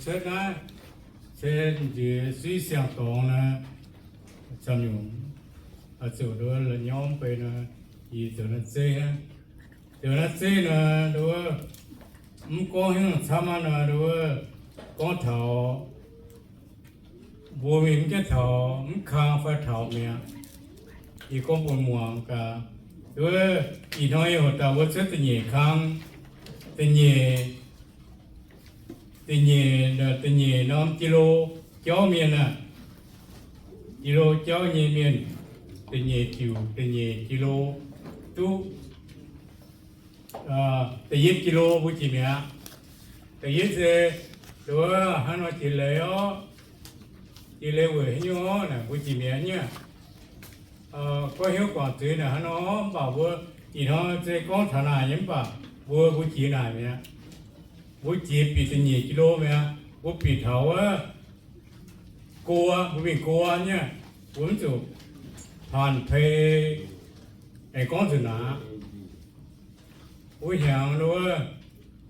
Cuotv naaiv, se nziex suiv siang-dorngx naaiv, camv nyungc, zuqc nduov la'nyauv bei nor, yie zoux naaiv zeiv hnangv. Zoux naaiv zeiv nor, nduov, mv gorngv hnyouv camv aqv nor, nduov, gorngv taux mbuo mingh mv gaengh taux mv kang fai taux mi'aqv. Yie gorngv bun muangx gaax, nduov, ih hnoi yie hoqc dauh mbuo cuotv da'nyeic kang, da'nyeic, da'nyeic, da'nyeic norm jilo jauv mienh aqv. Jilo jauv nyei mienh, da'nyeic diuc, da'nyeic jilo duqv da'yietv jilo mbuo jiex mi'aqv. Da'yietv se, nduov, hnangv nor jiex leiz orv, jiex leiz weic haaix nyungc orv naaic mbuo jiex mi'aqv nyei. Gorngv hnyouv guangc zuiz naaic hnangv nor, mv baac mbuo ih hnoi se gorngv taux naaic nyei, mv baac mbuo, mbuo jiex naaic mi'aqv. Mbuo jiex bieqc da'nyeic jilo mi'aqv. Mbuo bieqc taux wuov go, mbuo mingh go nyei, mbuo mv zuqc paanh pei aengx gorngv nzunc naaic. Wuov hnyangx wuov,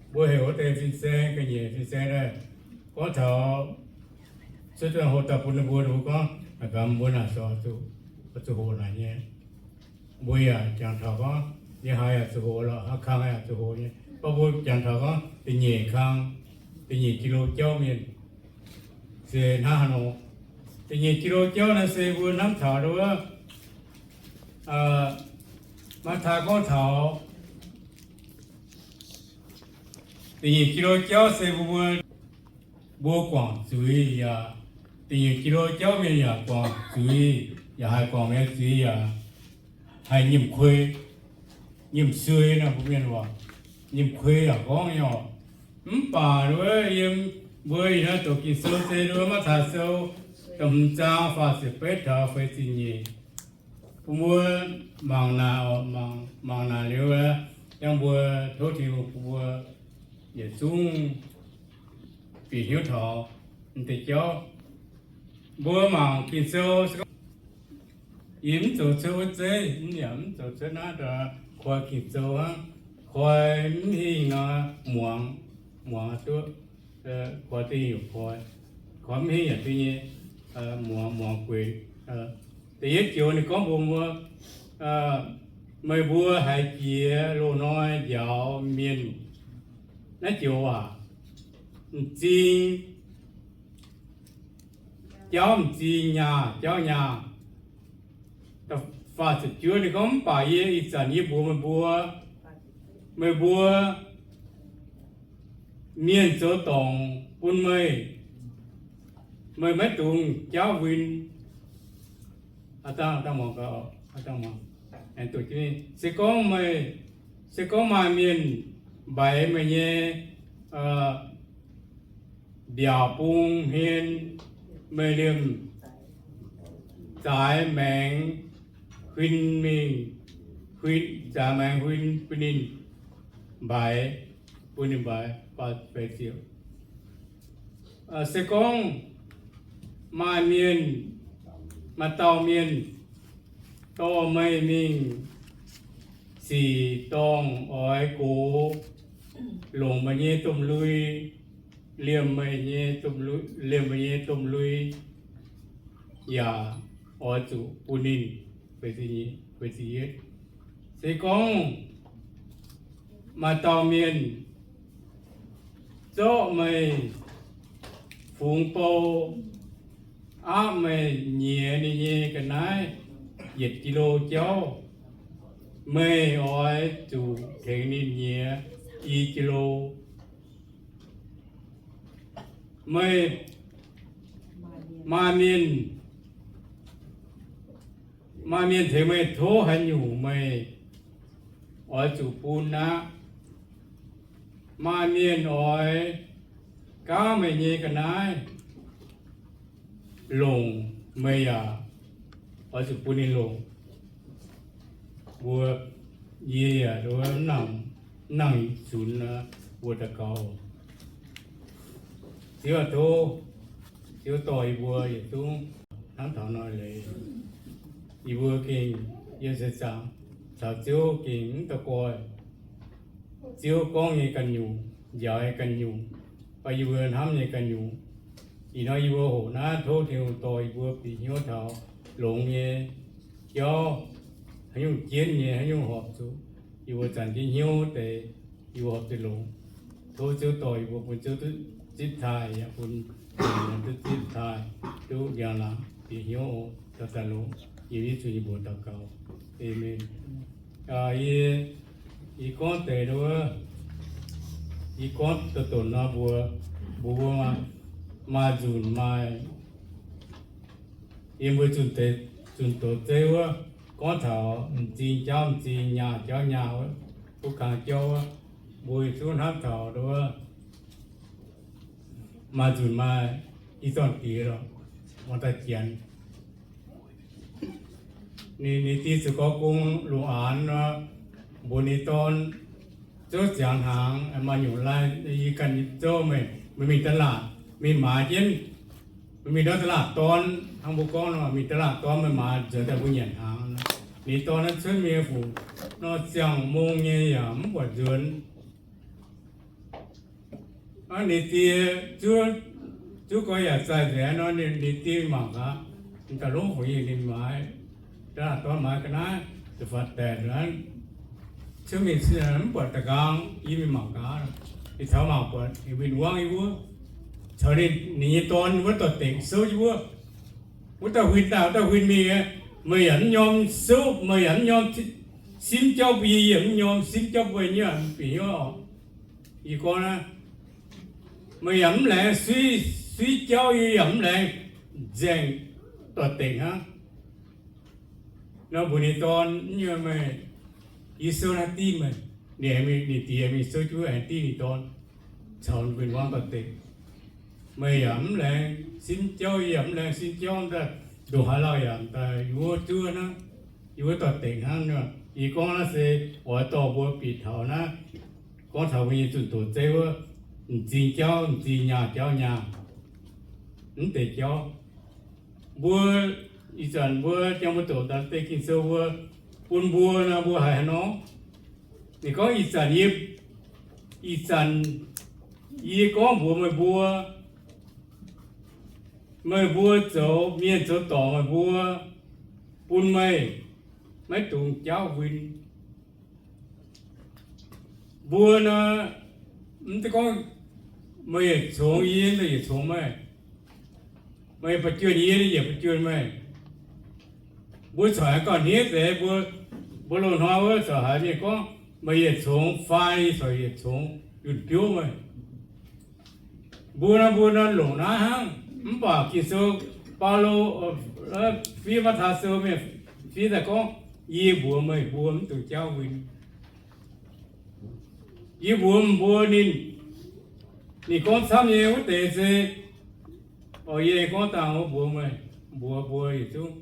mbuo heuc wuov deix fin-saeng, ga'nyiec fin-saeng daaih gorngv taux, cuotv hoqc dauh bun ninh mbuo, ninh mbuo gorngv, mbuo naaic oix zuqc hoqc naaic nyei. Mbuo yaac jangx taux gorngv, yie haiz yaac zuqc hoqc lorqc, haaix kang yaac zuqc hoqc nyei. Gorngv mbuo jangx taux gorngv da'nyeic kang, da'nyeic jilo jauv mienh se hnangv haaix nor. Da'nyeic jilo jauv naaiv se mbuo hnamv taux wuov, maiv taaih gorngv taux da'nyeic jilo jauv se mbuo, mbuo, mbuo guangc zuiz yaac, da'nyeic jilo jauv mienh yaac guangc zuiz, yaac haih guangc nyei zuiz yaac haih nyiemc kuei, nyiemc suei nor mbuo mienh waac, nyiemc kuei yaac gorngv nyei oc. Mv baac wuov yiem mbuo ih hnoi doqc Ging-Sou se wuov Matv^taai Sou da'hmz zaang faah ziepc betv taux feix ziepc nyeic. Bun mbuo mangc naaic, mangc naaic liuz, yangh mbuo tov Tin-Hungh bun mbuo yietc zungv bieqc hnyouv taux deix jauv. Mbuo mangc Ging-Sou, yie mv zoux cuotv wuov zeiv, mv yaac mv zoux cuotv naaiv ndau koi Ging-Sou hnangv. Koi mv hingh nor, muangx, muangx duqv, koi dingh heuc koi. Koi mv hingh yaac duqv nyei, muangx, muangx gueix. Da'yietv joux ninh gorngv mbuox mbuo, meih mbuo haiz jiex loz-hnoi njaaux mienh naaiv joux waac, m'zing jauv m'zing, nyaah jauv nyaah. Faah ziepc juov ninh gorngv, mv baac yie ih zanc yie mbuox meih mbuo, meih mbuo mienh zoux dorngc bun meih, meih maiv dungx jaauv win. Se gorngv meih, se gorngv maaih mienh mbaix meih nyei mbiaauc bung hmien, meih liemh zaaix maengx huin mingh, huin, zaaix maengx huin bun ninh mbaix, bun ninh mbaix. Se gorngv maaih mienh, maaih dauh mienh dorh meih mingh sic dorngh oix gox longc meih nyei domh lui, liemh meih nyei domh lui, liemh meih nyei domh lui, yaac oix zuqc bun ninh. Se gorngv maaih dauh mienh zorqv meih fungx bou, aapv meih nyiex ninh nyei ga'naaiv yietc jilo jauv, meih oix zuqc tengx ninh nyiex i jilo. Meih, maaih mienh, maaih mienh tengx meih tov haaix nyungc, meih oix zuqc bun aqv. Maaih mienh oix gaauv meih nyei ga'naaiv longc, meih yaac oix zuqc bun ninh longc. Mbuo, yie yaac mv nangc zunx, mbuo daux gaux. Ziouv aac, tov Ziouv dorh yie mbuo yietc zungv hnangv taux nor leiz. Yie mbuo gengh yiem seix zaangc caux Ziouv gengh mv daux gaux. Ziouv gorngv nyei ganh nyungc, njaaux nyei ganh nyungc. yie mbuo hnamv nyei ganh nyungc. Ih hnoi yie mbuo hoqc naaiv, tov Tin-Hungh dorh yie mbuo bieqc hnyouv taux longx nyei jauv, haaix nyungc jienv nyei, haaix nyungc horpc zuqc yie mbuo zanc jienv hnyouv deix, yie mbuo horpc zuqc longx. Tov Ziouv dorh yie mbuo, bun Ziouv duqv zipv taaih, yaac bun mienh duqv zipv taaih, duqv njang-laangc bieqc hnyouv oc. Daux daaih longx, yiem Yesu nyei mbuox daux gaux. Aamen. Yie, yie gorngv deix wuov, yie gorngv deix donx nor mbuox, mbuox mbuo maaih nzunc maaih, yie mbuo zunh doz zeiv wuov, gorngv taux m'zing jauv m'zing, nyaah jauv nyaah wuov, duqv kangx jauv wuov, mbuo yietc zungv hnamv taux wuov, maaih nzunc maaih i dorn diex lorqc, muangx daaih janx. Ninh, ninh die ziouc gorngv gong lungh aanx nor, mbuox ninh dorn, zouv ziangx hnaangx, maaih nyungc lai yie ganh zouv meih, meih mingh da'laatc, mingh maaiz jienv, meih mingh ndortv da'laatc dorn, hnangv mbuo gorngv nor, mingh da'laatc dorn meih maaiz nzuonx daaih mbuo nyanc hnaangx. Ninh dorn naaiv cuotv mingh fungc nor, ziangh mong nyei yaac mv buatc nzuonx. Ninh die zuov, zuov gau yaac zaih nzengc nor, ninh die mangc gaax, ninh daaih longv fungc yie ninh maaiz, da'laatc dorn maaiz ga'naaiv, da'faanh daeqc aqv, cuotv mingh mv buatc da'nqaang, yie mingh mangc gaax. Ninh taux mangc buatc ninh win-wangv yie wuov, caux ninh, ninh nyei dorn wuov dorh dengc souv yie wuov. Wuov dauh huin daaih, wuov dauh huin mingh, meih yaac mv nyorm souv, meih yaac mv nyorm simv jauv bun yie, yie yaac mv nyorm simv jauv bun meih, bieqc hnyouv oc. Yie gorngv naaiv, meih yaac mv laengz suiv, suiv jauv, yie yaac mv laengz nzaeng dorh dengc hnangv. Nor mbuox ninh dorn, meih, yie souv naaiv div meih. Ninh, ninh die mingh souv jienv wuov aengx div ninh dorn, caux win-wangv dorh dengc. Meih yaac mv laengz simv jauv, yie yaac mv laengz simv jauv, ndongc haaix lauh yaac daaih yie wuov zuov hnangv, yie wuov dorh dengc hnangv. Yie gorngv naaiv se oix dorh mbuo bieqc taux naaiv, gorngv taux mbuo nyei zunh doz zeiv wuov, m'zing jauv m'zing, nyaah jauv nyaah, mv deix jauv. Mbuo ih zanc mbuo jangx mbuo doqc daaih deix Ging-Sou mbuo, bun mbuo nor mbuo haiz haaix nor? Ninh gorngv ih zanc yie, ih zanc yie gorngv mbuox meih mbuo, meih mbuo zoux mienh zoux dorngc meih mbuo, bun meih maiv dungx jaauv win. Mbuo nor, mv zeiz gorngv meih yietc congx yie, yie yietc congx meih. Meih ba'juonh yie, yie ba'juonh meih. Mbuo corc aengx gauh hniev deix, mbuo, mbuo loz-hnoi wuov corc haiz mienh gorngv meih yietc congx fai, yie corc yietc congx yunh biouv meih. Mbuo nor, mbuo nor longc naaiv hnangv. Mv baac Ging-Sou, Baulo, fiev Matv^taai Sou mienh fiev daaih gorngv, yie mbuox meih mbuo mv dungx jaauv win. Yie mbuox mbuo ninh, ninh gorngv camv nyei wuov deix se, oix yie gorngv dangh wuov mbuox meih, mbuox mbuo yietc zungv.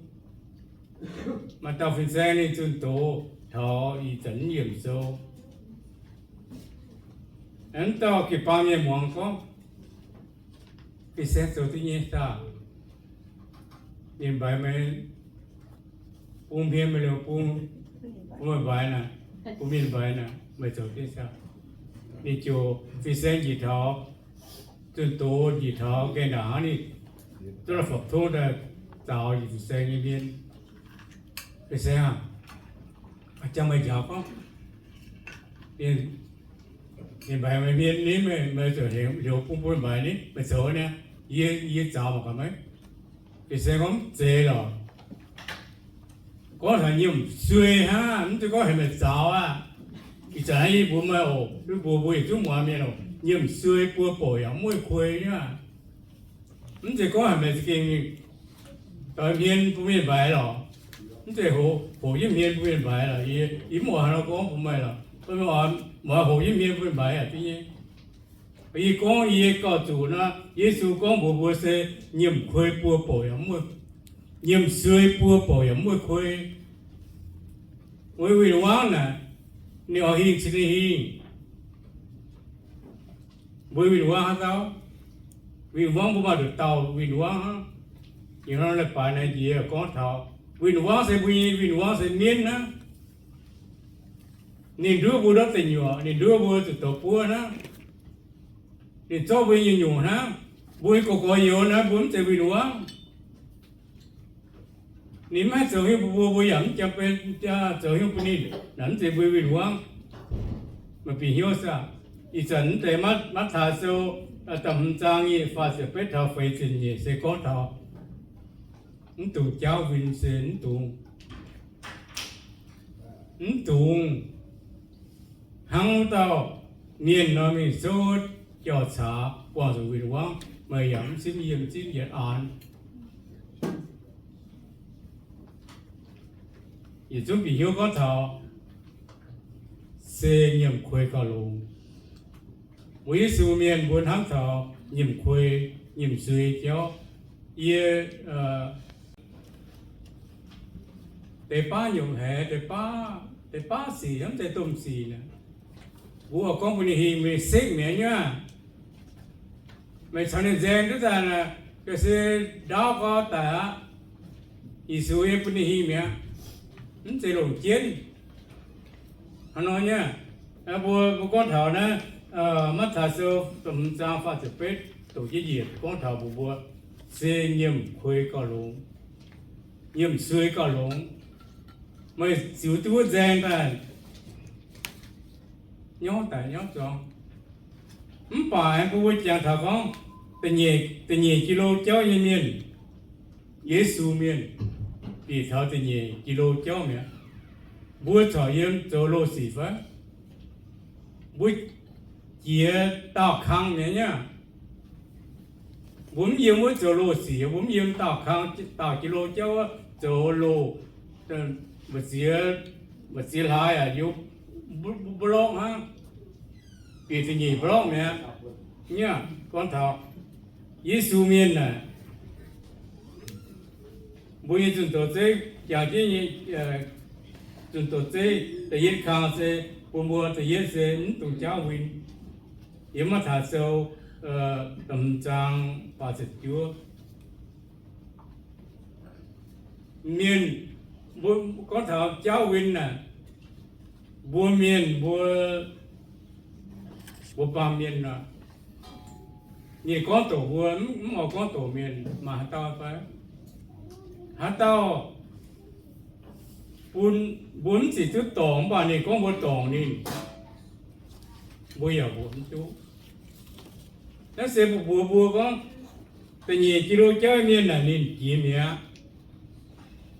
Maaih dauh fin-saeng ninh zunh doz taux ih zanc mv yiemc sou. Mv dauh jiu-baang mienh muangx gorngv, fin-saeng zoux duqv nyei saah? Mienh mbaix meih, bun hmien meih liouh bun, bun meih mbaix naaic, bun mienh mbaix naaic, meih zoux duqv nyei saah? Ninh ziouc fin-saeng njiec taux, zunh doz njiec taux gaengh ndaangc hnangv, ninh duqv la'fapc tov daaih zaaux yietc fin-saeng nyei hmien. Fin-saeng aah, jangx meih njaaux gorngv, ninh mbaix meih hmien ni, meih, meih ziouc heuc, heuc bun, bun mbaix ni, meih zoux ni, yie, yie zaaux mangc gaax meih. Fin-saeng gorngv, mv zeiz lorqc. Gorngv taux nyiemc suei hnangv, mv zeiz gorngv heuc meih zaaux aqv. Ih zanc naaiv yie mbuox meih oc, yie mbuox mbuo yietc zungv muangx mienh oc, nyiemc suei buo bouc yaac mv mueiz kuei aqv. Mv zeiz gorngv heuc meih za'gengh doix hmien bun mienh mbaix lorqc. Mv zeiz hoqc, hoqc jienv hmien bun mienh mbaix lorqc. Yie, yie mv oix haaix nor gorngv bun meih lorqc. Meih oix, meih oix hoqc jienv hmien bun mienh mbaix aqv, duqv nyei. Yie gorngv, yie gauh zuqc naaiv, Yesu gorngv mbuox mbuo se nyiemc kuei buo bouc yaac mv mueiz, nyiemc suei buo bouc yaac mv mueiz kuei. Weic win-wangv naaic, ninh oix hingh cin ninh hingh. Mbuo win-wangv haaix dauh? Win-wangv mbuo maaih nduqc dauh win-wangv hnangv. Ih hnoi leiz-baaix naaiv njiec gorngv taux win-wangv se mbuo nyei win-wangv se mienv hnangv. Ninh nduov mbuo ndortv deic nyuoqc, ninh nduov mbuo zuqc douz buov hnangv. Ninh zorqv mbuo nyei nyungc hnangv. Mbuo nyei gorx-gorx youz naaiv, mbuo mv zeiz win-wangv. Ninh mv haih zoux haaix nyungc bun mbuo, mbuo yaac mv jangx benx zoux haaix nyungc bun ninh. Naaiv mv zeiz mbuo win-wangv. Meih bieqc hnyouv saah? Ih zanc mv deix Matv^taai Sou da'hmz zaang nyei faah ziepc betv taux feix ziepc nyeic se gorngv taux mv dungx jaauv win, se mv dungx, mv dungx hnangv wuov dauh mienh nor mingh souv jauv-caax buangh zuqc win-wangv. Meih yaac mv simv yiem, mv simv yietc aanx. Yietc zungv bieqc hnyouv gorngv taux se nyiemc kuei gauh longx. Mbuo Yesu mienh mbuo hnamv taux nyiemc kuei, nyiemc suei jauv. Yie deix baav nyungc haiz deix baav, deix baav sic hnamv deix domh sic naaic, mbuo oix gorngv bun ninh hingh, mingh sekv mi'aqv nyei aqv. Meih caux ninh nzaeng duqv daaih naaic, ga'sie ndaauv gau daic aqv. Yesu yie bun ninh hingh mi'aqv. Mv zeiz longc jienv hnangv nor nyei. Mbuo, mbuo gorngv taux naaiv Matv^taai Sou da'hmz zaang faah ziepc betv doqc jienv njiec gorngv taux mbuox mbuo, se nyiemc kuei gauh longx, nyiemc suei gauh longx. Meih ziux duqv wuov nzaeng daaih, nyorqv daic nyorqv zuangx. Mv baac aengx bun mbuo jangx taux gorngv da'nyeic, da'nyeic jiex lo jauv nyei mienh, Yesu mienh, bieqc taux da'nyeic jiex lo jauv mi'aqv. Mbuo corc yiem zoux loz sic fai? Mbuo jiex daauh kang mi'aqv nyei aqv. Mbuo mv yiem wuov zoux loz sic, mbuo mv yiem daauh kang, daauh jiex lo jauv wuov zoux loz, mba'ziex, mba'ziex hlaax yaac yiem mba'lorqv hnangv, bieqc da'nyeic mba'lorqv mi'aqv. Nyei aqv, gorngv taux Yesu mienh naaic, mbuo nyei zunh doz zeiv, jangx jienv nyei zunh doz zeiv, da'yietv kang se bun mbuo, da'yietv se mv dungx jaauv win. Yiem Matv^taai Sou da'hmz zaang faah ziepc juov. Mienh, mbuo gorngv taux jaauv win naaic, mbuo mienh mbuo, mbuo baamh mienh nor, ninh gorngv doqc mbuo, mv oix gorngv doqc mienh, maaih haaix dauh fai? Haaix dauh bun mbuo mv zic duqv dorngc, mv baac ninh gorngv mbuo dorngc ninh, mbuo yaac mbuox mv duqv. Naaiv se mbuox mbuo gorngv, da'nyeic jiex lo jauv mienh naaic ninh jiex mi'aqv.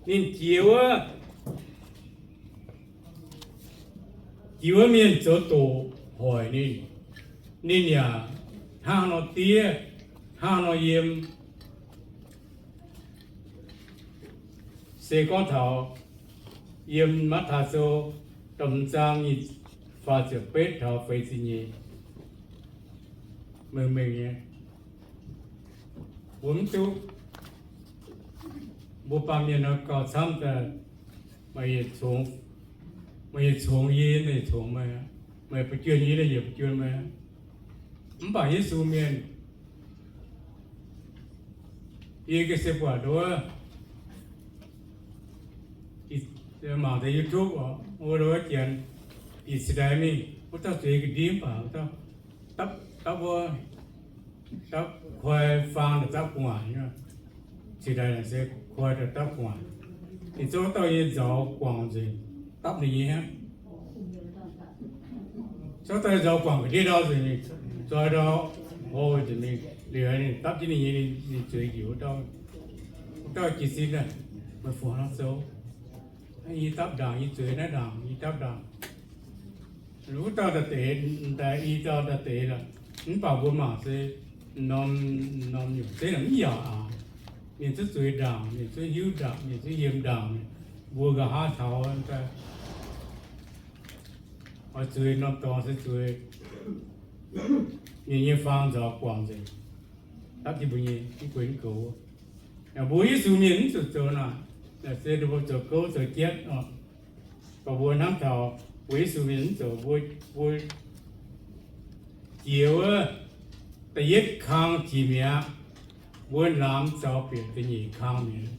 Ninh jiex wuov, jiex wuov mienh zoux doqc hoic ninh, ninh yaac hnangv nor diev, hnangv nor yiem. Se gorngv taux yiem Matv^taai Sou da'hmz zaang nyei faah ziepc betv taux feix ziepc nyeic, mengh mengh nyei, mbuo mv duqv. Mbuo baamh mienh nor gauh camv daaih, meih yietc congx, meih yietc congx yie, meih yietc congx meih, meih fu'juonh yie, yie fu'juonh meih. Mv baac Yesu mienh, yie ga'sie buatc nduov, mangc deix YouTube oc, wuov nduov janx, ih cingx daaih mingh, wuov dauh zueiz ga'ndiev mv baac wuov dauh dapv, dapv wuov, dapv koi faang daaih dapv gu'nguaaic. Cingx daaih naaic se koi daaih dapv gu'nguaaic. Ninh zorqv wuov dauh nyei nzauz guangc nzengc, dapv ninh nyei hnangv. Zorqv dauh nzauz guangc ga'ndiev ndau nzengc, zoi ndau, hlo nzengc mingh. Liuz ninh dapv jienv ninh nyei, ninh zueiz njiec wuov dauh. Wuov dauh jiez sin daaih, meih fu haaix nor zoux? Yie dapv ndaangc, yie zueiz naaiv ndaangc, yie dapv ndaangc. Wuov dauh daaih deix, daaih i dauh daaih deix lorqc. Mv baac mbuo mangc se norm, norm nyungc zeiv mv yaac aac. Ninh zuqv zueiz ndaangc, ninh zuqv hiuv ndaangc, ninh zuqv yiem ndaangc. Mbuo nqa'haav taux daaih oix zueiz norm dorngx se zueiz ninh nyei faang nzauz guangc nzengc, dapv jienv mbuo nyei mv gueix mv goux. Mbuo Yesu mienh mv zuqc zoux naaic, se mbuo zoux gouv zoux jatv oc. Gorngv mbuo hnamv taux mbuo Yesu mienh mv zoux, mbuo, mbuo jiex wuov da'yietv kang jiex mi'aqv, mbuo laamz zaux bieqc da'nyeic kang mi'aqv.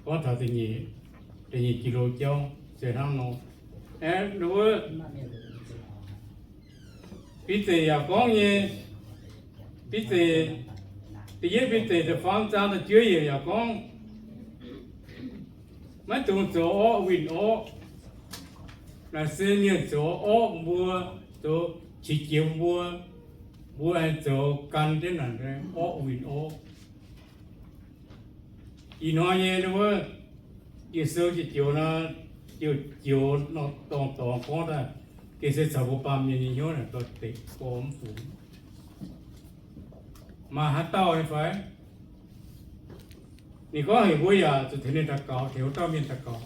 Gorngv taux da'nyeic, da'nyeic jiex lo jauv se hnangv nor. Aeqv, wuov, Bide yaac gorngv nyei, Bide, da'yietv Bide da'faam zaang da'juov yiemc yaac gorngv, maiv dungx zoux orqv winh orqv. Naaic se mienh zoux orqv mbuo, zoux qiex jiez mbuo, mbuo aengx zoux gan jienv naaic orqv winh orqv. Ih hnoi nyei wuov Ging-Sou jiex joux nor, joux joux nor dorngx dorngx gorngv daaih, gengh se caux mbuo baamh mienh nyei hnyouv naaic dorh deic gorx mv fungx. Maaih haaix dauh nyei fai? Ninh gorngv heuc mbuo yaac zuqc tengx ninh daux gaux, tengx wuov dauh mienh daux gaux.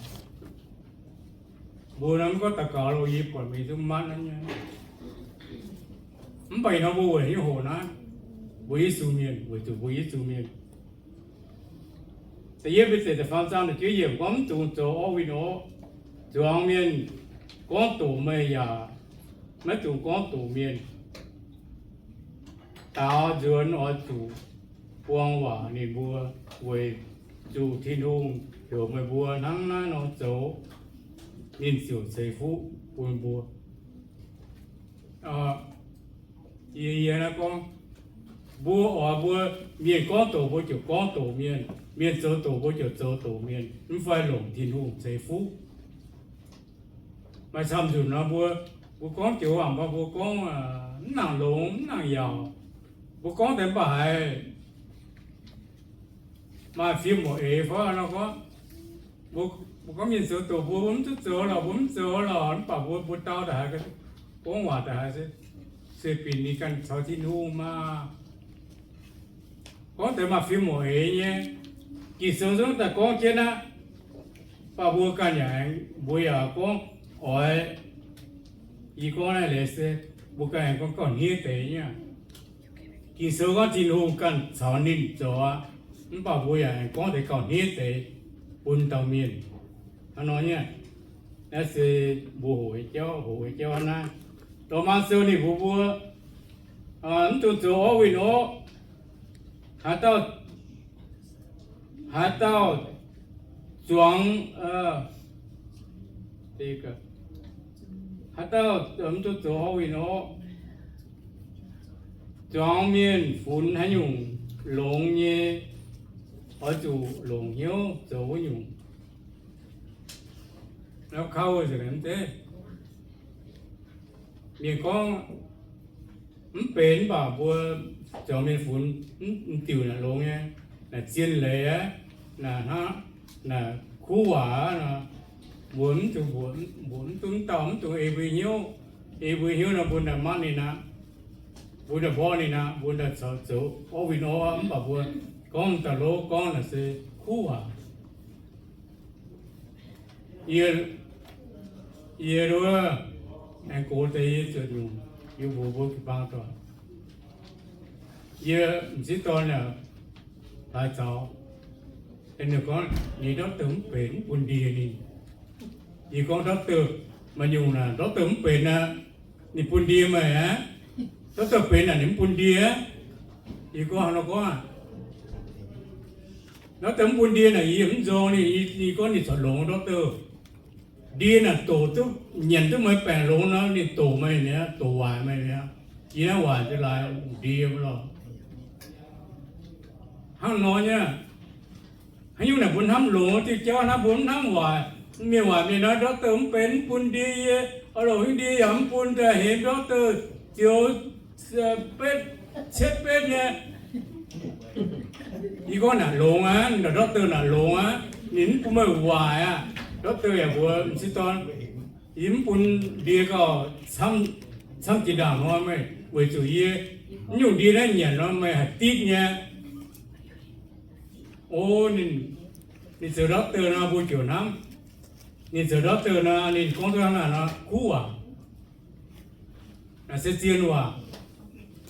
Mbuo nor mv gorngv daux gaux lo yie buatc meih duqv matv naaiv nyei. Mv baac ih hnoi mbuo weic hnyouv hoqc naaiv, mbuo Yesu mienh, weic zuqc mbuo Yesu mienh. Da'yietv Bide da'faam zaang da'juov yiemc gorngv, mv dungx zoux orqv winh orqv. Zuangx mienh gorngv doqc meih yaac maiv dungx gorngv doqc mienh. Daaux nzuonx oix zuqc buang waac ninh mbuo, weic zuqc Tin-Hungh heuc meih mbuo hnangv naaiv nor zoux. Ninh ziouc ceix fuqv bun mbuo. Yie, yie naaiv gorngv, mbuo oix mbuo, mienh gorngv doqc mbuo ziouc gorngv doqc mienh, mienh zoux doqc mbuo ziouc zoux doqc mienh, mv fai longc Tin-Hungh ceix fuqv. Maaih camv nzunc nor mbuo, mbuo gorngv joux waac mv baac mbuo gorngv mv nangc longx mv nangc yaauc. Mbuo gorngv deix mv baac haiz maaih fim muoc eix fai nor gorngv, mbuo gorngv mienh zoux doqc mbuo, mbuo mv duqv zoux lorqc, mbuo mv zoux lorqc, mv baac mbuo, mbuo dau daaih haiz, gorngv waac daaih haiz se, se binc ninh ganh caux Tin-Hungh maah. Gorngv deix maaih fim muoc eix nyei. Ging-Sou zungv daaih gorngv jienv aqv. Mv baac mbuo ganh yaac, mbuo yaac gorngv oix, yie gorngv naaiv leiz se mbuo ganh aengx gorngv gauh hniev deix nyei aqv. Ging-Sou gorngv Tin-Hungh ganh caux ninh zoux aqv. Mv baac mbuo yaac aengx gorngv deix gauh hniev deix bun dauh mienh. Hnangv nor nyei aqv. Naaiv se mbuo hoqc nyei jauv, hoqc nyei jauv hnangv naaiv. Dorh maa sou ninh mbuo mbuo mv dungx zoux orqv winh orqv. Haaix dauh, haaix dauh zuangx, haaix dauh mv dungx zoux orqv winh orqv. Zuangx mienh funx haaix nyungc longx nyei, oix zuqc longc hnyouv zoux wuov nyungc. Naaiv kouv nzengc mv zeiz. Mienh gorngv mv benx mv baac mbuo zuangx mienh funx mv diuc naaic longx nyei, naaic zien leiz aqv, naaic hnangv, naaic kuv waac aqv nor, mbuo mv dungx, mbuo mv dungx dauh mv dungx ei mbuo hnyouv. Ei mbuo hnyouv nor mbuo ndaaih matv ninh aqv. Mbuo ndaaih mborqv ninh aqv, mbuo ndaaih caux zoux orqv winh orqv, mv baac mbuo gorngv daaih lov gorngv naaic se kuv waac. Yie, yie wuov, aengx gox deix yie zuotc nyungc, yie mbuox mbuo jiu-baang doic. Yie m'sieqv dorn yaac laaix zaux. Ninh gorngv ninh doctor mv benx, mv bun ndie ninh. Yie gorngv doctor, maaih nyungc naaic doctor mv benx aqv, ninh bun ndie meih aqv. Doctor benx naaic ninh mv bun ndie aqv. Yie gorngv haaix nor gorngv aqv, doctor mv bun ndie naaic yie mv nzorng ninh. Yie gorngv ninh corc longx doctor. Ndie naaic doqc duqv, nyanc duqv meih baengc longx nor, ninh doqc meih mi'aqv, doqc waaic meih mi'aqv. Yie naaiv waaic nziex laaix ndie mv lorh. Hnangv nor nyei. Haaix nyungc naaic mbuo hnamv longx diuh jauv naaiv, mbuo mv hnamv waaic. Mienh waaic mienh nor, doctor mv benx, mv bun ndie yie, oix longc haaix ndie yaac mv bun, daaih hemx doctor zioux betv, cietv betv nyei. Yie gorngv naaic longx aqv, doctor naaic longx aqv, ninh mv bun meih waaic aqv. Doctor yaac mbuox m'sieqv dorn, yie mv bun ndie gauh camv jiex ndaangc nor meih, weic zuqc yie mv nyungc ndie naaiv nyanc nor meih haih ditv nyei. O, ninh, ninh zoux doctor nor mbuo ziouc hnamv. Ninh zoux doctor nor ninh gorngv duqv hnangv naaic nor kuv waac. Naaic se zien waac.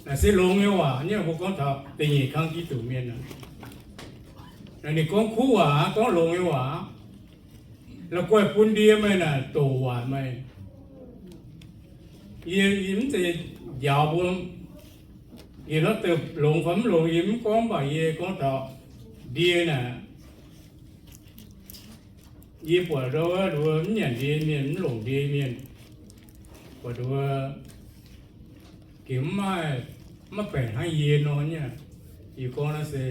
Naaic se longx nyei waac, nyei mbuo gorngv taux da'nyeic kangv Giduc mienh aqv. Naaic ninh gorngv kuv waac aqv, gorngv longx nyei waac aqv. La'guaih bun ndie meih naaic doqc waaic meih. Yie, yie mv zeiz njaaux mbuo, yie doctor longx fai mv longx yie mv gorngv, mv baac yie gorngv taux ndie naaic, yie buatc nduov, nduov mv nyanc ndie mienh, mv longc ndie mienh, buatc nduov gengh mv maaih, mv maaih baengc hnangv yie nor nyei. Yie gorngv naaiv se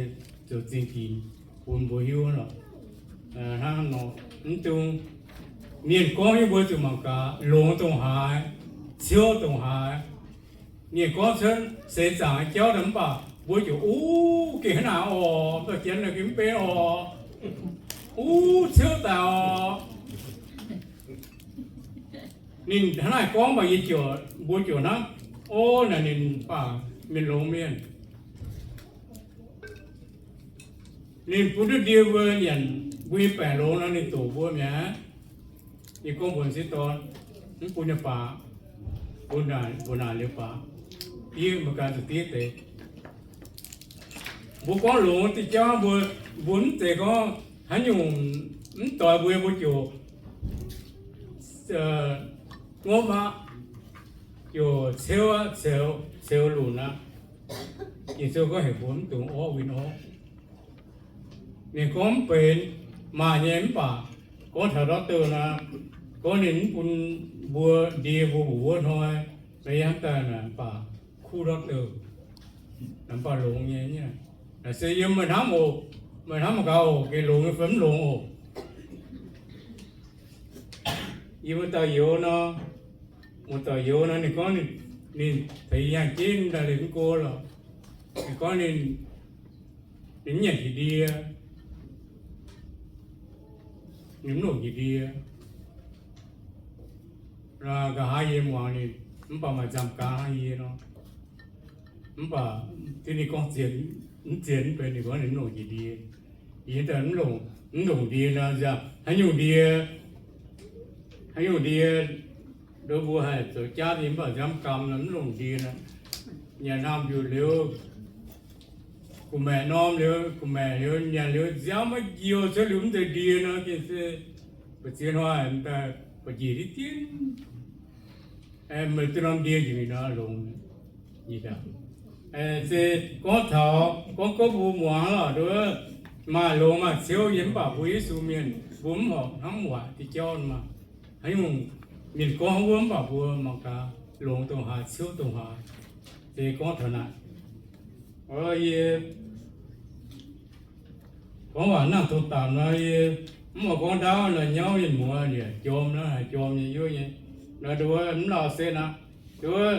zoux zingh ginx bun mbuo hiuv lorqc. Hnangv nor, mv dungx, mienh gorngv nyei mbuo zuqc mangc gaax, longx dongh haaix, ciouv dongh haaix. Mienh gorngv cuotv seix zaangc jauv daaih mv baac mbuo ziouc, uv, gengh hnangv naaic oc, dorh jienv naaic gengh mv benx oc, uv, ciouv daic oc. Ninh hnangv naaic gorngv mv baac yie ziouc, mbuo ziouc hnamv, o, naaic ninh baac mienh longx mienh. Ninh bun duqv ndie mbuo nyanc mbuo nyei baengc longx nor, ninh doqc mbuo mi'aqv. Yie gorngv mbuox sieqv dorn, mv bun nyei baac, mbuo naaic, mbuo naaic liuz baac, diev meih ganh zuqc diev deix. Mbuo gorngv longx diuh jauv mbuo, mbuo mv zeiz gorngv haaix nyungc mv doix mbuo, mbuo ziouc ngopv aqv, ziouc ceuv aqv, ceux, ceux lunc aqv. Ging-Sou gorngv heuc mbuo mv dungx orqv win orqv. Ninh gorngv mv benx, maaih nyei mv baac gorngv taux ndortv douh naaic, gorngv ninh mv bun mbuo ndie mbuo mbuoqc wuov hnoi, meih hnamv daaih naaic mv baac kuv ndortv douh, naaic mv baac longx nyei. Naaic se yiem meih hnamv oc, meih hnamv mangc gaax oc, gengh longx nyei fai mv longx oc. Yie muoz-doic youz nor, muoz-doic youz nor, ninh gorngv ninh, ninh taux yangh jienv daaih liuz mv go lorqc. Ninh gorngv ninh, ninh mv nyanc njiec ndie, ninh mv longc njiec ndie. Nqa'haav yie muangx ninh, mv baac maaih nzamc gaax hnangv yie nor. Mv baac tiv ninh gorngv zien, mv zien mv benx, ninh gorngv ninh mv longc njiec ndie. Yie daaih mv longc, mv longc ndie nor, haaix nyungc ndie, haaix nyungc ndie, ndo mbuo haih zoux jaav nyei mv baac nziaamv gaam nor mv longc ndie nor, nyanc naamh mbiutc liuz, gu'maeqc norm liuz, gu'maeqc liuz, nyanc liuz nziaamv maiv njiec cuotv liuz mv zeiz ndie nor, gengh se mbu'ziex hnoi daaih ba'njiec diqv dien. Meih duqv norm ndie njiec mingh nor longx. Se gorngv taux gorngv gouv mbuo muangx lorqc, nduov, maaih longx maaih ciouv nyei, mv baac mbuo Yesu mienh mbuo mv horpc hnangv waaic diuh jauv maah. Haaix nyungc mienh gorngv wuov mv baac mbuo mangc gaax longx dongh haaix, ciouv dongh haaix. Se gorngv taux naaic, yie gorngv waac nangh tong dapc nor, yie mv oix gorngv ndaauv nor, nyauv mienh muoz yaac jorm nor, haiz jorm nyei, yuov nyei. Nor nduov mv lauh se naaiv, nduov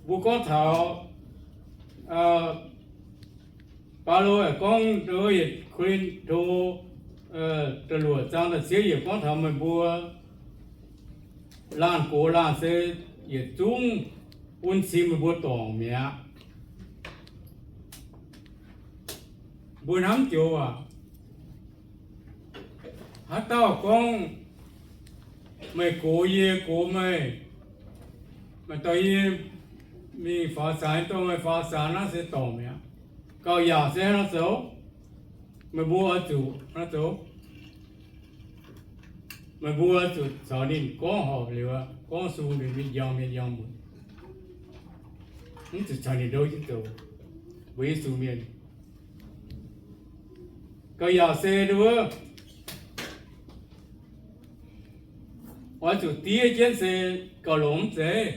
mbuo gorngv taux Baulo yaac gorngv nduov yietc Ko^lin^to da'luoqc zaang da'cietv yiemc gorngv taux meih mbuo laanh gox laanh se yietc zungv bun cing meih mbuo dorngc mi'aqv. Mbuo hnamv joux waac, haaix dauh gorngv, meih gox yie, yie gox meih, maaih dauh yie mingh faaux zanc, yie dorh meih faaux zanc, naaiv se dorngc mi'aqv. Gauh yaac se hnangv naaiv zoux, meih mbuo oix zuqc hnangv naaiv zoux. Meih mbuo oix zuqc caux ninh gorngv horpc liuz, gorngv sung liuz, mienh njang, mienh njang mbuoqc, mv zuqc caux ninh ndouv jienv zoux. Mbuo Yesu mienh gauh yaac se nduov, oix zuqc diev jienv se gauh longx mv zeiz?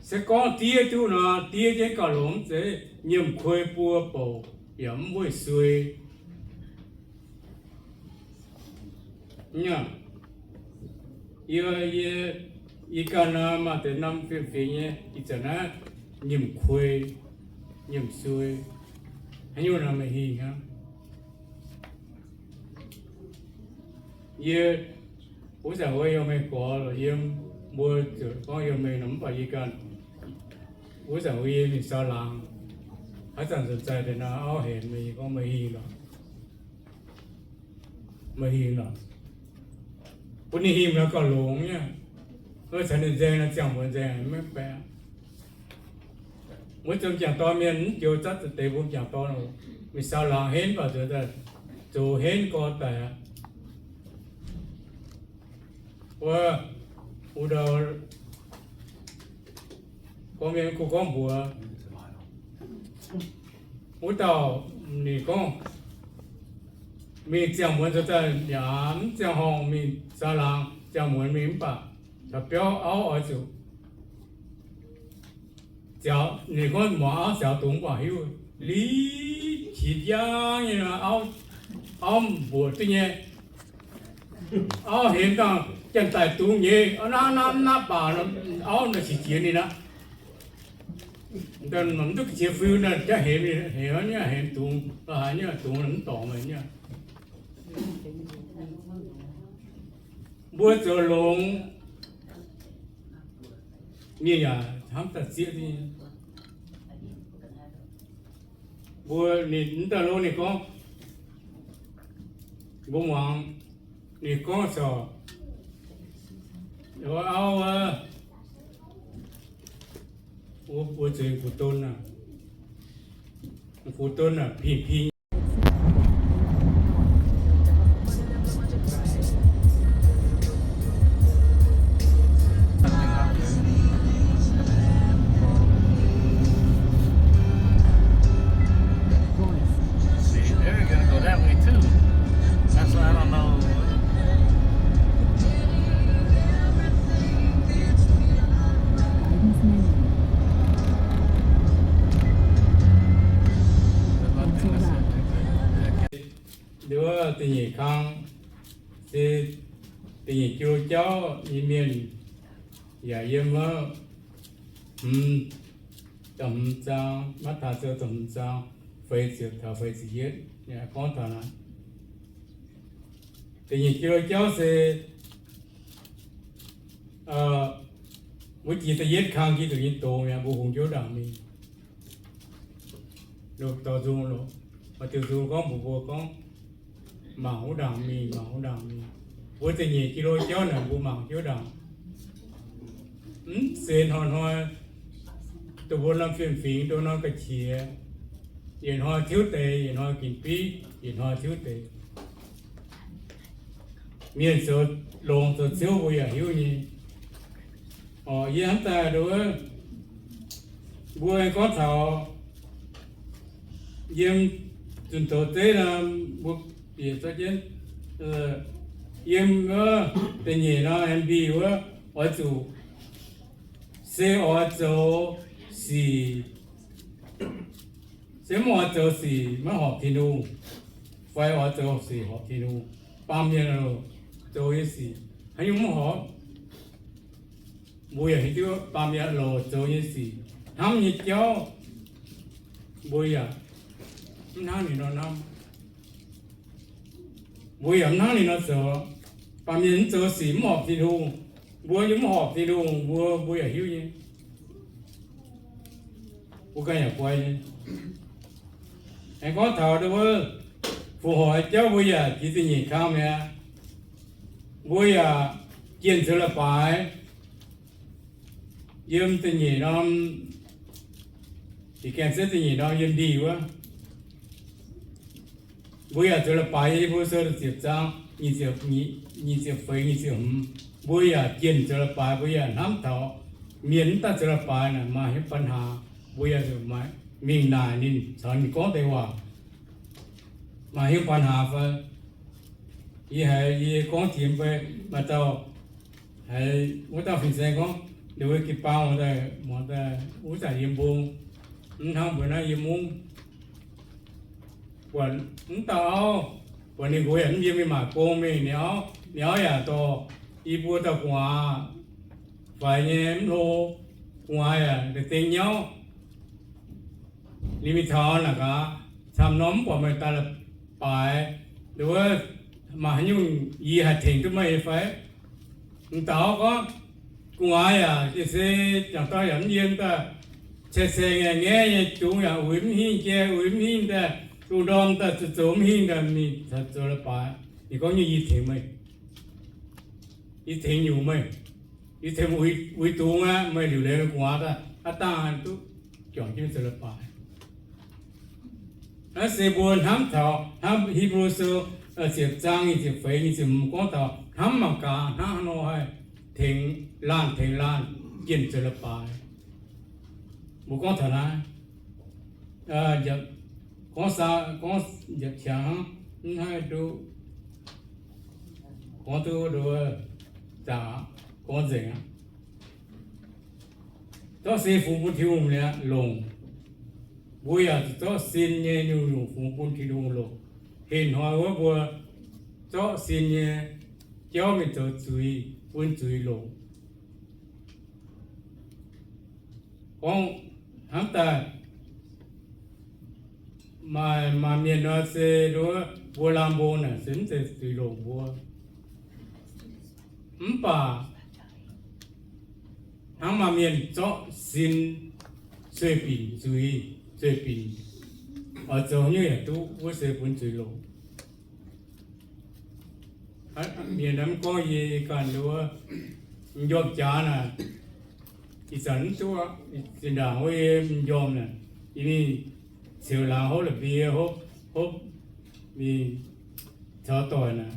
Se gorngv diev duqv nor, diev jienv gauh longx mv zeiz? Nyiemc kuei buo bouc yaac mv wuov suei. Yie, yie ganh nor maaih deix norm fiem-fingx nyei, ih zanc naaiv nyiemc kuei, nyiemc suei, haaix nyungc nor meih hingh hnangv. Yie, wuov zanc wuov yiem Meiv Guoqv lorqc, yiem, mbuo ziouc gorngv yiem Meiv nor, mv baac yie ganh, wuov zanc wuov yie mingh Sau Laangz, haaix zanc nzuonx zaih deix nor, auv henc meih, yie gorngv meih hingh lorqc, meih hingh lorqc, bun ninh hingh nor gauh longx nyei. Wuov caux ninh nzaeng nor, ziangh muonz nzaeng maiv baeqc. Wuov zomc m'jangc dorn mienh mv joux zatv deix mbuo m'jangc dorn oc. Mingh Sau Laangz henv baac zoux, zoux henv gorx daic aqv. Wuov, wuov dauh gorngv mienh kuh gorngv mbuox wuov dauh, ninh gorngv mingh ziangh muonz zoux daaih yaac mv ziangh horngh mingh Sau Laangz ziangh muonz mingh mv baac caux biauv auv oix zuqc Ninh gorngv muangx auv siaaux dungz mv baac hiuv, liz qiex jaang nyei, auv, auv mbuoqc duqv nyei. Auv hemx dangh janx-daic dungz nyei, auv naaiv naaiv naaiv baac auv naaiv qiex jiez ninh aqv. Mv duqv qiex fiu naaiv jaav hemx, hemx nyei, hemx dungz, haaix nyungc dungz mv dorngc meih nyei. Mbuo zoux longx, mienh yaac hnamv daaih zieqv duqv nyei. Mbuo ninh mv daaih lo ninh gorngv, mbuo muangx ninh gorngv corc, auv, mbuo zuqc gux don aac, gux don aac, ping ping. See, they're gonna go that way too. That's why I don't know. Nduov da'nyeic kang se da'nyeic jauv nyei mienh yaac yiem wuov hmz, da'hmz zaang, Matv^taai Sou da'hmz zaang, feix ziepc taux feix ziepc yietv, gorngv taux naaiv. Da'nyeic jauv se wuov jiex da'yietv kang jiex zuqc nyei doz mi'aqv, mbuo hungx jienv wuov ndaangc mingh. Dorh nzung, oix diuh nzung gorngv mbuox mbuo gorngv, mangc wuov ndaangc mingh, mangc wuov ndaangc mingh. Mbuo da'nyeic jauv naaic mbuo mangc jienv wuov ndaangc. Mv zeiz hnoi-hnoi dongh mbuo norm fiem-fingx, dongh norm ga'qiex, yietc hnoi tiuv deix, yietc hnoi ginc biv, yietc hnoi tiuv deix. Mienh zoux longx zoux ziouv mbuo yaac hiuv nyei. Orqc, yie hnamv daaih nduov, mbuo gorngv taux yiem zunh doz zeiv nor, mbuo bieqc zorqv jienv, yiem wuov da'nyeic nor, M B wuov, oix zuqc se oix zoux sic, se mv oix zoux sic maiv horpc Tin-Hungh, fai oix zoux sic horpc Tin-Hungh. Baamh mienh zoux nyei sic haaix nyungc mv horpc. Mbuo yaac hiuv duqv baamh mienh loc zoux nyei sic, hnamv nyei jauv, mbuo yaac mv hnangv ninh nor hnamv. Mbuo yaac mv hnangv ninh nor zoux. Baamh mienh mv zoux sic mv horpc Tin-Hungh, mbuo yaac mv horpc Tin-Hungh, mbuo, mbuo yaac hiuv nyei. Mbuo ganh yaac guai nyei. Aengx gorngv taux wuov fu hoic jauv, mbuo yaac jiex da'nyeic kang mi'aqv. Mbuo yaac jienh zoux leiz-baaix yiem da'nyeic norm, ih gaengh setv da'nyeic norm yiem ndih wuov. Mbuo yaac zoux leiz-baaix, Hipv^lu Sou ziepc zaang nyic ziepc feix, nyic ziepc hmz. Mbuo yaac jienh zoux leiz-baaix, mbuo yaac hnamv taux mienh mv daaih zoux leiz-baaix naaic maaih hnyouv ปัญหา, mbuo yaac maaih mingh naaic ninh, caux ninh gorngv deix waac, maaih hnyouv ปัญหา fai. Yie haiz yie gorngv jiex fai, maaih dauh haiz wuov dauh fin-saeng gorngv, nduov wuov jiu-baang muoz daaih, muoz daaih wuov zanc yiem mbong, mv hnangv mbuo naaiv yiem mungv. Buatc mv dauh auv, buatc ninh nqox yaac mv yiem, mingh maaic gong mingh, ninh auv, ninh auv yaac dorh i buo dauh gu'nguaaz faix nyei mv hlo, gu'nguaaz yaac deix deng nyauv. Ninh mingh taux naaic gaax, camv norm mv buatc meih daaih leiz-baaix, nduov wuov maaih haaix nyungc yie haih tengx duqv meih nyei fai? M'dauh gorngv, gu'nguaaz yaac se jangc dorn yaac mv yiem daaih, caix caix ngaeqv ngaeqv nyei, zungx yaac uix mv hingh, jai uix mv hingh daaih, lungh ndorm daaih zoux zoux mv hingh daaih mingh zoux leiz-baaix. Ninh gorngv nyei, yie tengx meih, yie tengx nyungc meih, yie tengx uix dungz aqv. Meih liuc leiz gu'nguaaz daaih aav dangh duqv juangc jienv zoux leiz-baaix. Naaiv se mbuo hnamv taux hnamv Hipv^lu Sou ziepc zaang nyic ziepc feix, nyic ziepc hmz gorngv taux hnamv mangc gaax hnangv haaix nor haih tengx laanh tengx laanh jienh zoux leiz-baaix. Mbuo gorngv taux naaiv, gorngv, gorngv njiec qangx hnangv, mv haih duqv, gorngv duqv nduov, zaqc, gorngv nzengc aqv. zorqv sin fungx bun Tin-Hungh mi'aqv, longc. Mbuo yaac zuqc zorqv sin nyei nyungc-nyungc fungx bun Tin-Hungh longc. Hinh hnoi wuov mbuo zorqv sin nyei jauv mingh zoux zuiz, bun zuiz longc. Gorngv hnamv daaih maaih, maaih mienh nor se nduov mbuo laanh mbong naaic se mv zeiz zuiz longc mbuo. Mv baac hnangv maaih mienh zorqv sin sueih binc zuiz, sueih binc oix zoux nyungc yaac duqv, wuov se bun zuiz longc. Mienh mv gorngv yie ganh nduov, m'njormh jaax naaic, ih zanc mv duqv, zinh ndaangc wuov yie m'njormh naaic, yie mingh ceux laangz hopv la'mbie, hopv, hopv mingh caux doic naaic,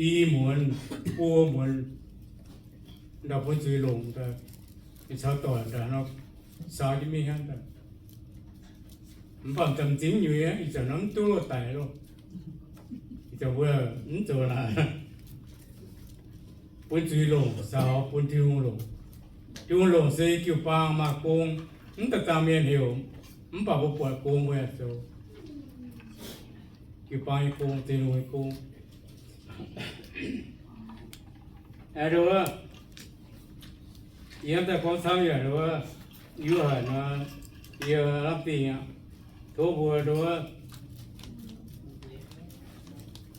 i muonz, buo muonz, ndau bun zuiz longc, caux doic ndau nor, saau jienv mingh hnangv. Mv baac m'zamc m'zing nyuiz, ih zanc nor mv duqv loz-daic loh. Ih zanc mbuo mv zoux naaic, bun zuiz longc caux bun Tin-Hungh longc. Tin-Hungh longc se jiu-baang maaih gong, mv daaih zaangh mienh heuc, mv baac mbuo buatc gong mbuo yaac zoux. Jiu-baang nyei gong, Tin-Hungh nyei gong. Aa, nduov, yie daaih gorngv camv yaac nduov, yie haic nor, yie lamh dingh aqv. Tov mbuo nduov,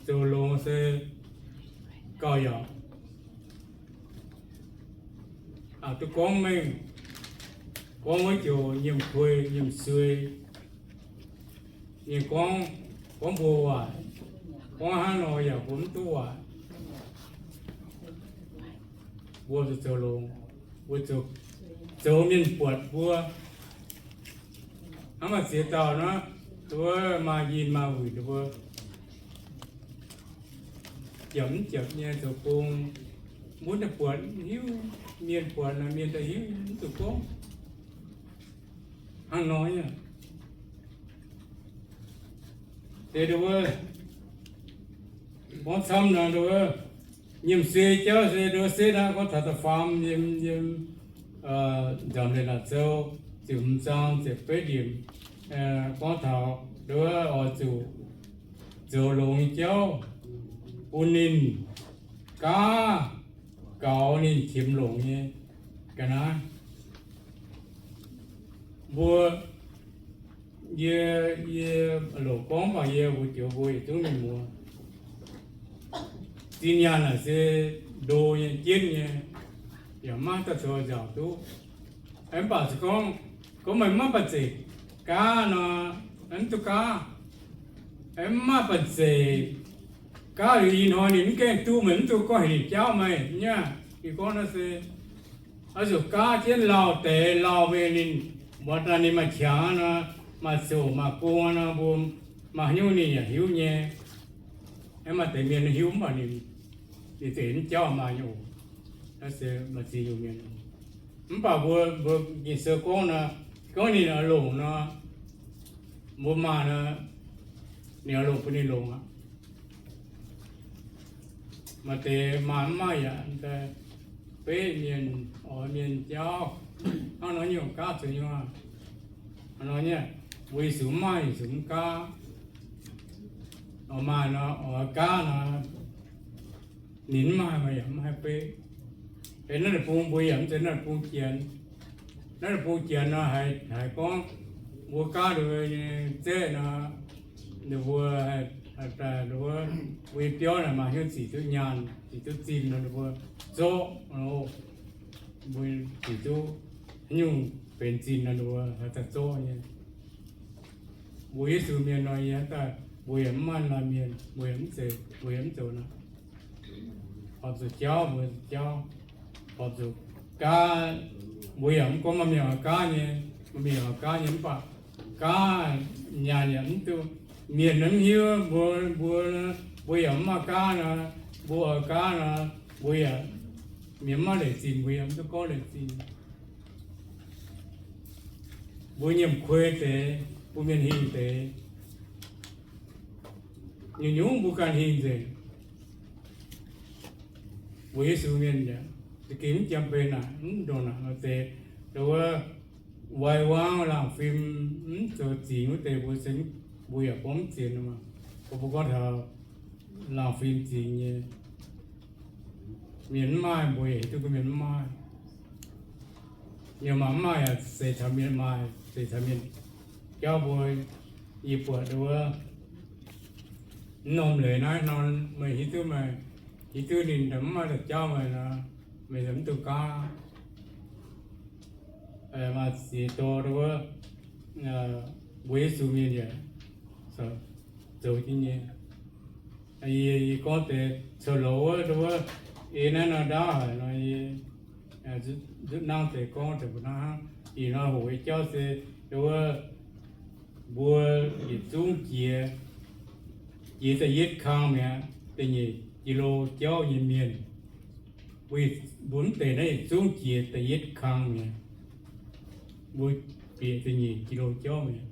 zoux longx se gauh yaac aqc duqv gorngv mengh, gorngv wuov joux nyiemc kuei nyiemc suei. Ninh gorngv, gorngv mbuo waaic, gorngv hnangv nor yaac mbuo mv duqv waaic. Mbuo zuqc zoux longx, mbuo zuqc zoux mienh buatc mbuo. Hnangv maaih ziex dauh nor, wuov maaih yinh maaih wuic mbuo, japc mv japc nyei zoux gong, mbuo daaih buatc hiuv, mienh buatc naaic mienh daaih hiuv mv zuqc gorngv. Hnangv nor nyei. Deix nduov, gorngv camv nor nduov, nyiemc suei jauv se nduov setv aqv, gorngv taux da'faam yiem, yiem Nzamc Leiz-Latc Sou ziepc hmz zaang ziepc betv yiemc, gorngv taux nduov oix zuqc zoux longx nyei jauv bun ninh gaav gaux ninh qiemx longc nyei ga'naaiv. Mbuo, yie, yie loc gorngv mv baac yie mbuo joux mbuo yietc zungv mienh muoz, zinh nyaanh naaic se ndo nyei, jienv nyei, yaac maiv daaih zoux nzauc duqv. Mv baac se gorngv, gorngv meih maiv banh zeic gaav nor, mv duqv gaav. Mv maaih banh zeic gaav liuz ih hnoi ninh mv gaengh duqv meih mv duqv gorngv heuc ninh jauv meih nyei. Yie gorngv naaiv se oix zuqc gaav jienv lauh deix lauh mingh ninh, mbuo daaih ninh maaih qangx nor, maaih zoqc maaih gong nor, mbuo maaih haaix nyungc ninh yaac hiuv nyei. Aengx maaih deix mienh hiuv mv baac ninh, ninh zeix mv jauv maaih nyei oc. Naaiv se maaih ziex nyungc mienh. Mv baac mbuo, mbuo Ging-Sou gorngv nor, gorngv ninh oix longc nor, mbuo maaih nor, ninh oix longc bun ninh longc aqv. Maaih deix maaih mv maaih yaac beiv mienh oix mienh jauv, hnangv nor nyungc gaav zuqc nyei. Hnangv nor nyei, mbuo Yesu mv maaih, Yesu mv gaav. Oix maaih nor, oix gaav nor, ninh mv maaih, maaih yaac mv haih beiv. Benx naaiv deic-bung mbuo yaac mv zeiz naaiv deic-bung Janx. Naaiv deic-bung Janx nor, haiz gorngv mbuo gaav nduov nyei zeqv nor, ninh mbuo haih daaih nduov, mbuo nyei biauv naaic maaih hnyouv zic duqv nyaanh, zic duqv zinh nor, ninh mbuo zorqv, mbuo zic duqv haaix nyungc benx zinh nor, ninh mbuo haih daaih zorqv nyei. Mbuo Yesu mienh nor, yie daaih mbuo yaac mv maaih laanh mienh, mbuo yaac mv zeiz, mbuo yaac mv zoux naaic. Horpc zuqc jauv, mbuo zuqc jauv. Horpc zuqc gaav, mbuo yaac mv gorngv maaih mienh oix gaav nyei, maaih mienh oix gaav nyei mv baac gaav nyaanh yaac mv duqv. Mienh mv hiuv mbuo, mbuo, mbuo yaac mv maaih gaav nor, mbuo oix gaav nor, mbuo yaac, mienh mv maaih leic zinh, mbuo yaac mv duqv gorngv leic zinh. Mbuo nyiemc kuei deix, mbuo mienh hingh deix, nyungc-nyungc mbuo ganh hingh nzengc. Mbuo Yesu mienh yaac za'gengh mv jiem bei naaic, mv ndongc naaic nor deix. Wuov wai-wangv laangh fim mv zoux zingx wuov deix mbuo se, mbuo yaac gorngv mv zien. Mbuo gorngv taux laangh fim zingx nyei, mienh mv maaih, mbuo yaac hiuv duqv gorngv mienh mv maaih. Mienh maaih mv maaih yaac seix taux mienh maaih, seix taux mienh jauv mbuo. Yie buatc wuov norm leiz naaiv nor, meih hiuv duqv, meih hiuv duqv ninh mv maaih daaih jauv meih nor, meih mv dungx gaav. Maaih ziex dorh wuov, mbuo Yesu mienh yaac zoux jienv nyei. Yie, yie gorngv deix coux loz wuov, wuov ei naaiv nor ndaauv haic nor, yie nzutv nangv deix gorngv deix mbuo hnangv. Ih hnoi hoqc nyei jauv se wuov, mbuo yietc zungv jiex, jiex da'yietv kang mi'aqv, da'nyeic jiex lo jauv nyei mienh. Mbuo, mbuo mv deix naaiv yietc zungv jiex da'yietv kang mi'aqv. Mbuo bieqc da'nyeic jiex lo jauv mi'aqv.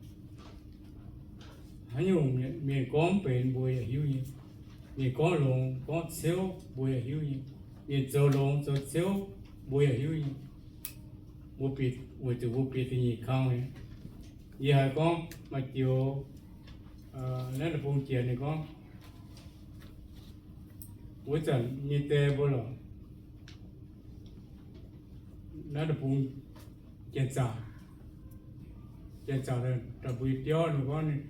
Haaix nyungc mienh gorngv mv benx mbuo yaac hiuv nyei. Mienh gorngv longx gorngv ciouv mbuo yaac hiuv nyei. Mienh zoux longx zoux ciouv mbuo yaac hiuv nyei. Mbuo bieqc, weic zuqc mbuo bieqc da'nyeic kang mi'aqv. Yie haiz gorngv maaih joux naaiv deic-bung jiex ninh gorngv, wuov zanc nyei die mbuo lorqc, naaiv deic-bung Janx-Zaqc, Janx-Zaqc daaih mbuo biauv ninh gorngv,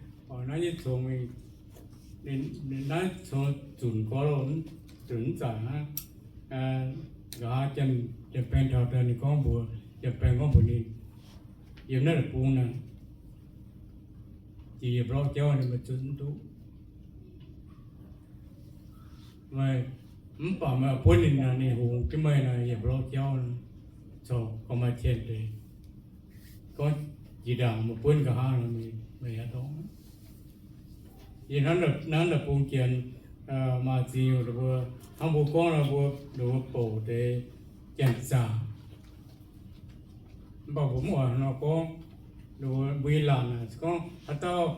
naaiv nyei congx, naaiv congx zunc gorx, zunc mv zaqc hnangv. Nqa'haav Janx-Baeng taux daaih ninh gorngv mbuox, Janx-Baeng gorngv mbuox ninh, yiem naaiv deic-bung naaic, jiex yietc mborqv jauv ninh meih zunc mv duqv. Meih mv baac meih buonv ninh naaic, ninh hungx jienv meih naaic yietc mborqv jauv, corc gorngv maaih cien deix. Gorngv jiex ndaangc meih buonv nqa'haav nor, meih yaac dorngc. Yie hnamv naaiv deic-bung Janx maaih ziex nyungc mbuo, hnangv mbuo gorngv nor, mbuo, mbuo bouc deix Janx-Zaqc. Mv baac mbuo mv oix nor gorngv, mbuo nyei laatc naaic gorngv haaix dauh